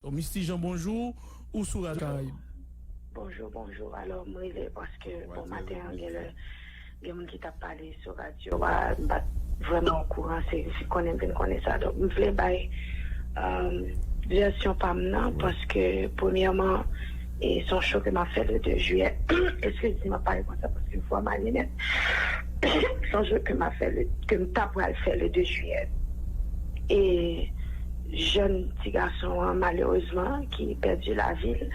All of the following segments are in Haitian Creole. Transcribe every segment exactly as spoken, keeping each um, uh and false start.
Miss Tijan, bonjou, ou sou Radyo Karayib. Bonjou, bonjou. Alò, m rive paske bon maten an gen lè gen moun ki t ap pale sou radyo a, m pa t vrèman okouran, se, se konnen m vin konnen sa. Donk, m vle bay um, vèsyon pa m nan paske premyèman, e se yon show ke m ap fè le de jiyè. Eskize m, m ap pale konsa paske vwa m ale nèt. Se yon show ke m ap fè, le, ke m ta pral fè le de jiyè. E jèn ti gason an, malerezman, ki pèdi lavi l,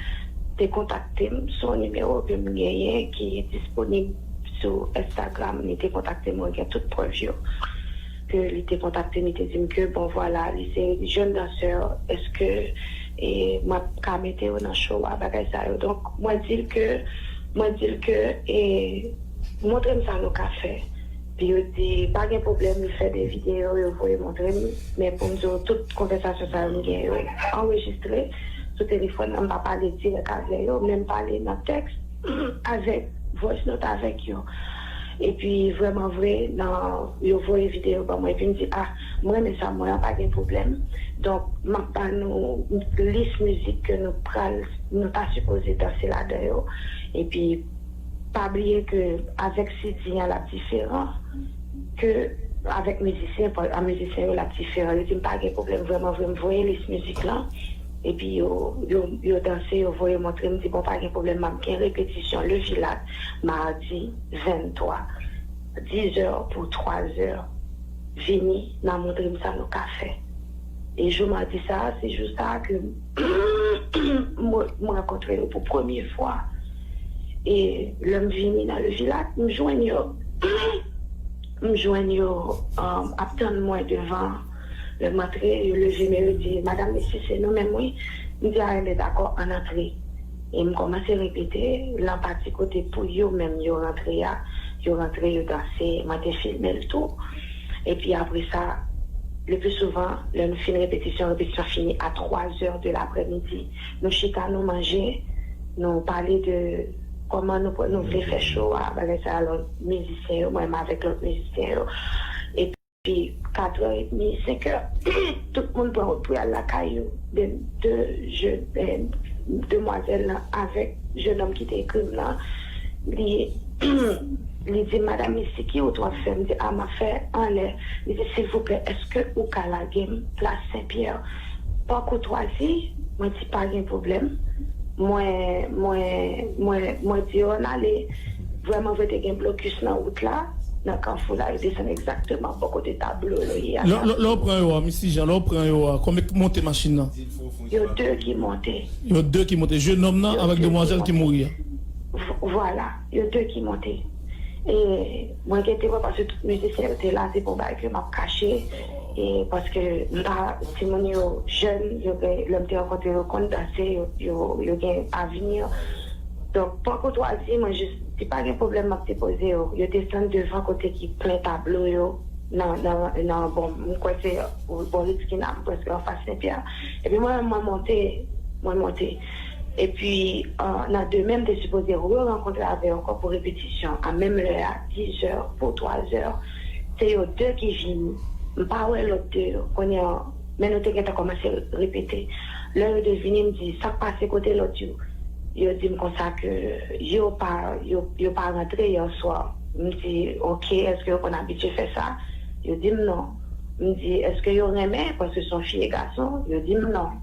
te kontakte m sou yon nimewo ke m genyen ki disponib sou Instagram. Li te kontakte m, mwen gen tout prèv yo, ke li te kontakte m, li te di m ke, bon, vwala, li se jèn dansè, èske e, m ap ka mete yo nan show a, bagay sa yo. Donk, mwen di l ke, mwen di l ke, e, montre m sa nou ka fè. Pi yo di, pa gen pwoblèm, li fè de videyo, yo voye montre m. Men pou m di w, tout konvèsasyon sa yo, m gen yo anrejistre sou telefòn nan, m pa pale dirèk avè yo, men m pale nan tèks avèk voice note avèk yo. Epi vrèman vre, nan yo voye videyo ban mwen, epi m di, ah, m renmen sa, mwen an pa gen pwoblèm. Donk, m ap ba nou lis mizik ke nou pral, nou ta sipoze danse ladan yo. Epi, pa bliye ke avèk C D an, l ap diferan ke avèk mizisyen, pa- a mizisyen yo, l ap diferan. Yo di m pa gen pwoblèm, vrèman vre, m voye lis mizik lan. Epi yo, yo, yo danse, yo voye montre m, di, bon, pa gen pwoblèm, m ap gen repetisyon Le Vilat, madi venntwa, dizè pou twazè. Vini, n a montre m sa nou ka fè. E jou madi sa a, se jou sa a ke m, m rankontre yo pou premye fwa. E lè m vini nan Le Vilat, m jwenn yo, m jwenn yo um, ap tann mwen devan. Lè m antre, yo leve men yo di, Madam Mesi, se nou menm, wi. M di, a, enben, dakò, ann antre. E m kòmanse repete, lan pati kote pou yo menm yo rantre a, yo rantre, yo danse, mwen te filme l tou. Epi apre sa, le pli souvan, lè nou fin repetisyon, repetisyon fini a twa zè de laprèmidi. Nou chita, nou manje, nou pale de kòman nou, pran- nou vle fè show a, bagay sa, lòt mizisyen yo, mwen menm avèk lòt mizisyen yo. Epi, pi katrè edmi, senkè, tout moun pran wout pou y al lakay yo. De, de jèn, eh, demwazèl lan avèk jennonm ki te ekri m lan, li, li di, Madam Misi, ki wout w ap fè? M di, a, m ap fè anlè. Li di, silvouplè, èske ou ka lage m plas Senpyè? Pa koutwazi, mwen di, pa gen pwoblèm. Mwen, mwen, mwen, mwen di yo ann ale. Vrèman vre, te gen blokis nan wout la, nan kafou la, yo desann egzakteman bò kote tablo yo ye a. Lè lè- lè w pran yo a, Misi Jan, lè w pran yo a, konbyen k monte machin nan? Yo de ki monte. Yo de ki monte. Jennonm nan avèk demwazèl ki mouri a. V- Vwala, yo de ki monte. E mwen gen temwen paske tout mizisyen yo te la, se pa yon bagay ke m ap kache. E paske m pa, timoun yo jèn, yo gen, lè m te rankontre yo, konn danse, yo, yo, yo gen avni. Donk, pa koutwazi, mwen jis di, pa gen pwoblèm, m ap depoze yo. Yo desann devan kote ki plen tablo yo, nan, nan, nan, bon, m kwè se bò Ritz Kina, prèske anfas Senpyè. Epi mwen menm, mwen monte, mwen monte. Epi, nan demen, m te sipoze re-rankontre avè yo ankò pou repetisyon, a menm lè a, dizè pou twazè. Se yo de ki vini. M pa wè lòt de yo. Kounye a, men nou te gentan kòmanse repete. Lè yo de vini, m di, sa k pase, kote lòt yo? Yo di m konsa ke yo pa, yo, yo pa rantre yè swa. M di, oke, èske yo konn abitye fè sa? Yo di m non. M di, èske yo renmen? Paske se yon fi e gason. Yo di m non.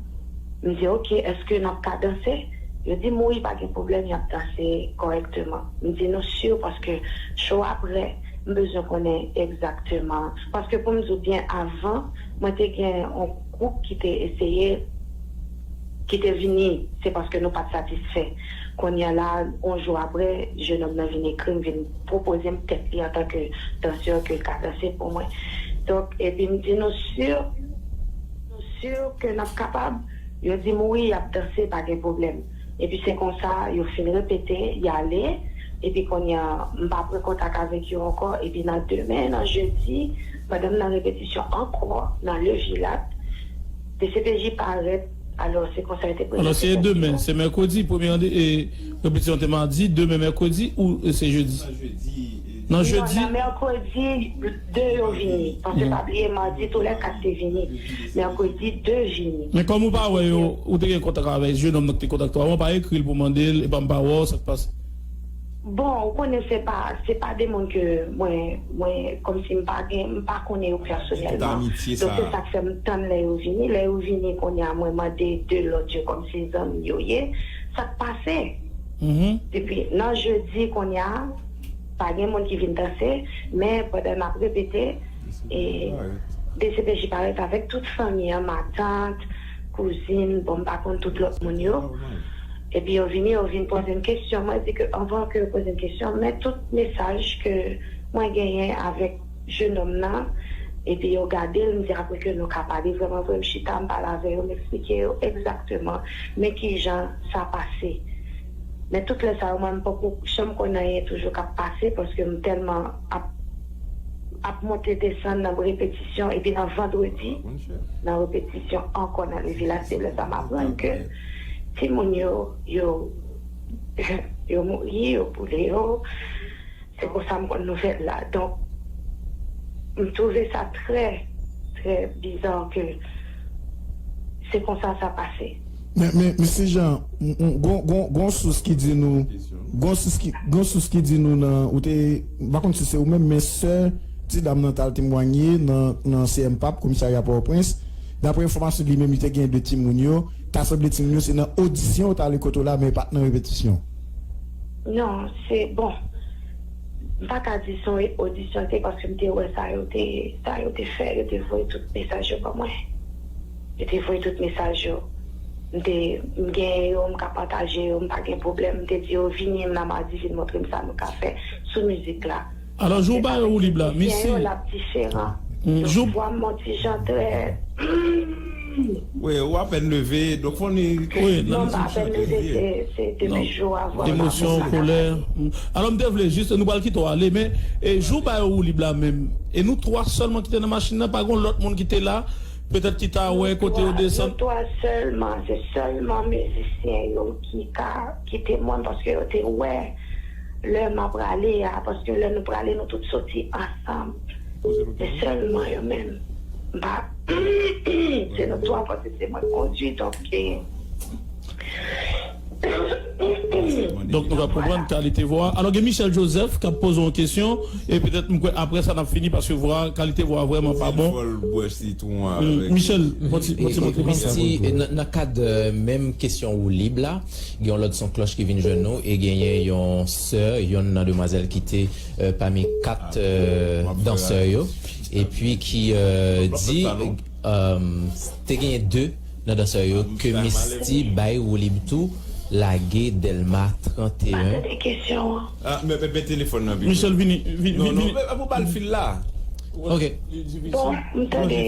M di, oke, èske n ap ka danse? Yo di m wi, pa gen pwoblèm, y ap danse kòrèkteman. M di nou si paske cho a prè, m bezwen konnen egzakteman. Paske pou m di w byen, avan, mwen te gen yon gwoup ki te eseye, ki te vini, se paske nou pa t satisfè. Kounye a la, yon jou apre, jennonm nan vin ekri m, vin pwopoze m tèt li antanke dansè ke l ka danse pou mwen. Donk, epi m di nou si, nou si ke n ap kapab? Yo di m wi, y ap danse, pa gen pwoblèm. Epi se konsa, yo fin repete, y ale. Epi kounye a, m pa pran kontak avèk yo ankò. Epi nan demen, nan jedi, pandan m nan repetisyon ankò, nan Le Vilat, D C P J parèt. Alò, se konsa yo te prezante. Alò, se demen, se mèkredi, premye rande, e, repetisyon te madi, demen mèkredi ou e, se jedi? Nan jedi? Non, nan mèkredi, de yo vini. Paske pa bliye, madi, tou lè kat te vini. Mèkredi, de vini. Men kòm ou pa wè yo, ou te gen kontak avèk jennonm nan ki te kontakte w avan, pa ekri l pou mande l, epa m pa wè w, sa k pase? Bon, ou konnen se pa, se pa de moun ke mwen, mwen, kòmsi m pa gen, m pa konnen yo pèsonèlman. Donk, se sa k fè m tann lè yo vini. Lè yo vini, kounye a, mwen mande de lòt yo kòmsi zanmi yo ye. Sa k pase? Depi nan jedi, kounye a, pa gen moun ki vin danse, men pandan n ap repete, e, D C P J parèt avèk tout fanmi an, matant, kouzin, bon, m pa konn tout lòt moun yo. Epi yo vini, yo vin poze m kesyon. Mwen di ke anvan ke yo poze m kesyon, men tout mesaj ke mwen genyen avèk jennonm nan, epi yo gade l, m di apre ke nou ka pale vrèman vre, m chita, m pale avè yo, m eksplike yo egzakteman men kijan sa pase. Men tout lè sa yo, mwen, m poko janm konn anyen toujou k ap pase, paske m tèlman ap, ap monte desann nan repetisyon, epi nan vandredi, nan repetisyon ankò nan Levilas, se lè sa m aprann ke timoun yo, yo, yo mouri, yo boule yo. Se konsa m konn nouvèl la. Donk, m twouve sa trè, trè biza ke se konsa sa pase. Men, men, mesye Jean, m, m, gon, gon, gon sous ki di nou, gon sous ki, gon sous ki di nou nan, ou te, m pa konn si se ou menm, men sè ti dam nan t al temwanye nan, nan C M pap, komisarya Pòtoprens. Daprè enfòmasyon li menm, li te gen de timoun yo, ta sanble timoun yo, se nan odisyon yo t ale kote w la, men pa t nan repetisyon. Non, se, bon, m pa ka di se yon odisyon te, paske m te wè sa yo te, sa yo te fè, yo te voye tout mesaj yo ban mwen. Yo te voye tout mesaj yo. M te, m genyen yo, m ka pataje yo, m pa gen pwoblèm. M te di yo, vini nan madi, vin montre m sa nou ka fè sou mizik la. Alò, jou ba yo woulib la, misi. L ap diferan. Jou vwa m yon ti jan trè. Wi, ou apèn leve, donk fò ni. Wi, non, m pa apèn leve, se, se depi jou avan. Emosyon, kolè. Alò, m te vle jis, nou pral kite w ale, men, e, jou ba yo woulib la menm. E nou twa sèlman ki te nan machin nan, pa gen lòt moun ki te la, petèt ki ta wè kote yo desann. Nou twa sèlman, se sèlman mizisyen yo ki ka kite mwen, paske yo te wè lè m ap prale a, paske lè nou prale, nou tout soti ansanm. Se sèlman yo menm. M pa, se nou twa, paske se mwen k kondui, donk, e, Donk, nou ka konprann kalite vwa. Alò, gen Michel Joseph k ap poze yon kesyon, e petèt, m kwè, apre sa, n ap fini, paske vwa, kalite vwa vrèman pa bon. Fò l bwè sitwon avèk Michel, yon ti, yon ti, Misty, nan, nan kad, euh, menm kesyon woulib la, gen yon lòt son klòch ki vin jwenn nou, e genyen yon sè, yonn nan demwazèl ki te, euh, pami kat, euh, dansè yo, epi ki, euh, di, euh, te genyen de nan dansè yo ke Misty bay woulib tou, lage Dèlma trannteyen. Pa tande kesyon an. Ah, men, men, men telefòn nan pi. Michel, vini, vini, non, non, vini. Men, men, ou ba l fil la. Ok. Bon, m tande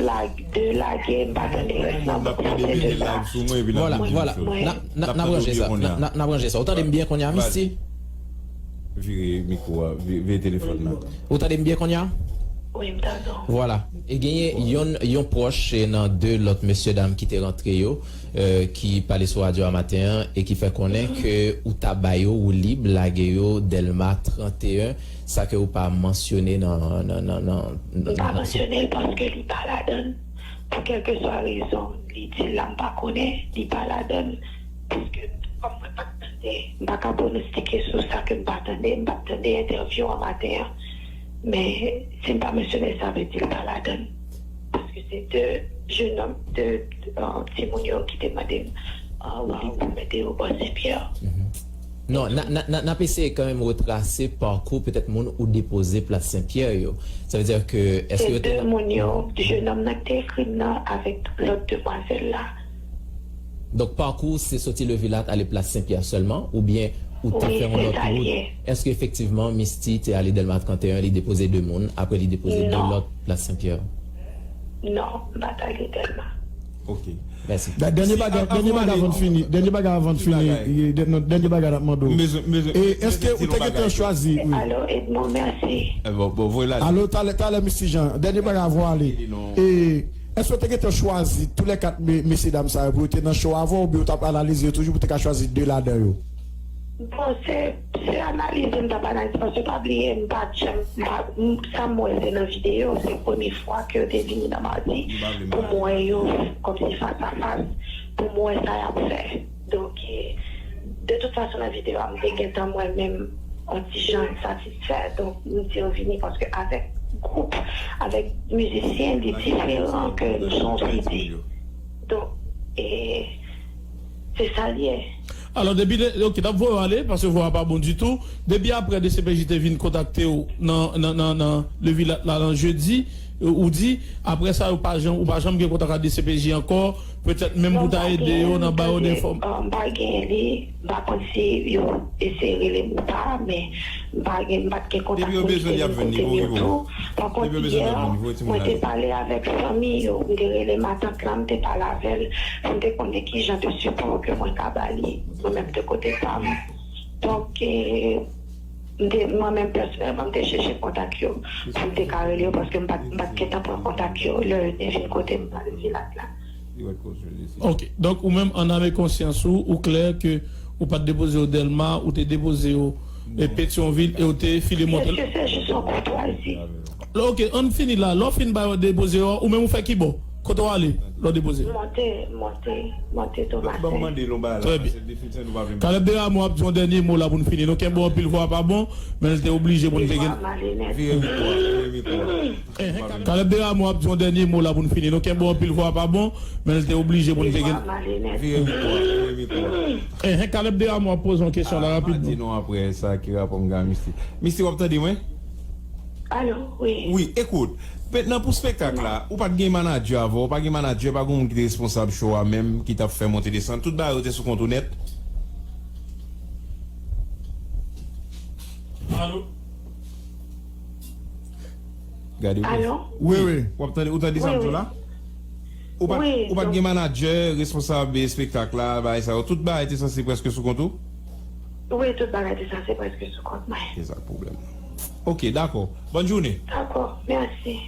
lage, de lage, m pa tande rès nan. N ap mete live sou mwen, epi n ap mete l sou. Vwala, vwala. N a, n a, n ap ranje sa. N a, n a, n ap ranje sa. Ou tande m byen kounye a, Misty? Vire mikwo a, vi-, vire telefòn nan. Ou tande m byen kounye a? Wi, m tande w. Vwala. E genyen yon, yon pwòch, e, nan de lòt mesye dam ki te rantre yo, e, ki pale sou radyo a maten an, e ki fè konnen ke ou ta ba yo woulib, lage yo Dèlma trannteyen, sa ke ou pa mansyone nan, nan, nan, nan, nan, m pa mansyone l paske li pa ladan l. Pou kèlkeswa rezon, li di l la, m pa konnen, li pa ladan l. Paske, kòm mwen pa t tande, m pa ka pwonostike sou sa ke m pa tande, m pa t tande entèvyou an maten an. Men, si m pa mansyone l, sa vle di l pa ladan l. Paske se de jennonm, de, euh, timoun yo ki te mande m, euh, woulib pou mete yo bò Senpyè. Non, n a, n a, n a, n ap eseye kanmenm retrase pakou petèt moun ou depoze Plas Senpyè yo. Sa vle di ke, èske yo te... Se de moun yo, jennonm nan ki te ekri m nan avèk lòt demwazèl la. Donk, pakou se soti Levilat ale Plas Senpyè sèlman, oubyen ou te fè yon lòt wout? Wi, se sa l ye. Èske efektivman Misty te ale Dèlma trannteyen, li depoze de moun, apre li depoze de lòt Plas Senpyè? Non, m pa t ale Dèlma. Ok. Mèsi. Dènye bagay, dènye bagay avan n fini, dènye bagay avan n fini, dènye bagay n ap mande w. E èske ou te gentan chwazi, wi. Alo, Edmond, mèsi. Alo, talè, talè, Misty Jean, dènye bagay avan w ale. E èske w te gentan chwazi tou lè kat me-, mesye dam sa yo pou yo te nan show avè w, oubyen w t ap analize yo toujou pou w te ka chwazi de ladan yo? Bon, se, se analize m t ap analize, paske pa bliye, m pa t janm, m pa, m, sa m wè se nan videyo, se premye fwa ke yo te vini nan Madi, pou m wè yo kòmsi fas a fas, pou m wè sa y ap fè. Donk, e, de tout fason, nan videyo a, m te gentan mwen menm yon ti jan satisfè, donk, m di yo vini, paske avèk gwoup, avèk mizisyen, li diferan ke nou se yon sidi. Donk, e, se sa l ye. Alò, depi, de, ok, n ap voye w ale, paske vwa a pa bon ditou. Depi apre D C P J te vin kontakte w nan, nan, nan, nan Levilat la, nan jedi, ou di, apre sa, ou pa janm, ou pa janm gen kontak ak D C P J ankò, petèt menm pou ta ede yo nan ba yo de fòm. Non, m pa gen, m pa gen li, m pa konn si yo eseye rele m ou pa, men m pa gen, m pa t gen kontak moun ki te vin kote m yo tou. Pa kont, yè, mwen te pale avèk fanmi yo, m te rele matant lan, m te pale avè l, pou m te konnen ki jan de sipò ke mwen ka ba li, mwen menm de kote pa m. Donk, e, m te, mwen menm pèsonèlman, m te chèche kontak yo, pou m te ka rele yo, paske m pa t, m pa t gentan pran kontak yo, lè yo te vin kote m nan Levilat la. Ok, donk ou menm, an ame konsyans ou, ou klè ke ou pa t depoze yo Dèlma, ou te depoze yo, e, Petyonvil, e ou te file monte. Mesye, se jis yon koutwazi. Ok, ann fini la. Lè w fin ba yo depoze yo, ou menm ou fè ki bò? Kote w ale lè w depoze? Monte, monte, monte Tomasen. Trè byen. Kalèb Deramo ap di yon dènye mo la pou n fini. Nou kenbe w anpil, vwa a pa bon, men l te oblije pou n te gen. Vire mikwo a, vire mikwo a. Enhen, Kalèb Deramo ap di yon dènye mo la pou n fini. Nou kenbe w anpil, vwa a pa bon, men l te oblije pou n te gen. Vire mikwo a, vire mikwo a. Enhen, Kalèb Deramo ap poze yon kesyon la rapidman. Ah, m pa di non apre sa ki rapò m gen a Misty. Misty, w ap tande mwen? Alo, wi. Wi, ekout. Mentnan pou spektak la, ou pa t gen manadjè avè w, ou pa gen manadjè, pa gen moun ki te responsab show a menm, ki t ap fè monte desann. Tout bagay yo te sou kont ou nèt. Alo? Gade pou. Alo? Wi, wi. W ap tande, ou tande sa m di w la? Ou pa, ou pa t gen manadjè, responsab espektak la, bagay sa yo. Tout bagay te sanse prèske sou kont ou? Wi, tout bagay te sanse prèske sou kont mwen. Se sa k pwoblèm nan. Ok, dakò. Bòn jounen. Dakò, mèsi.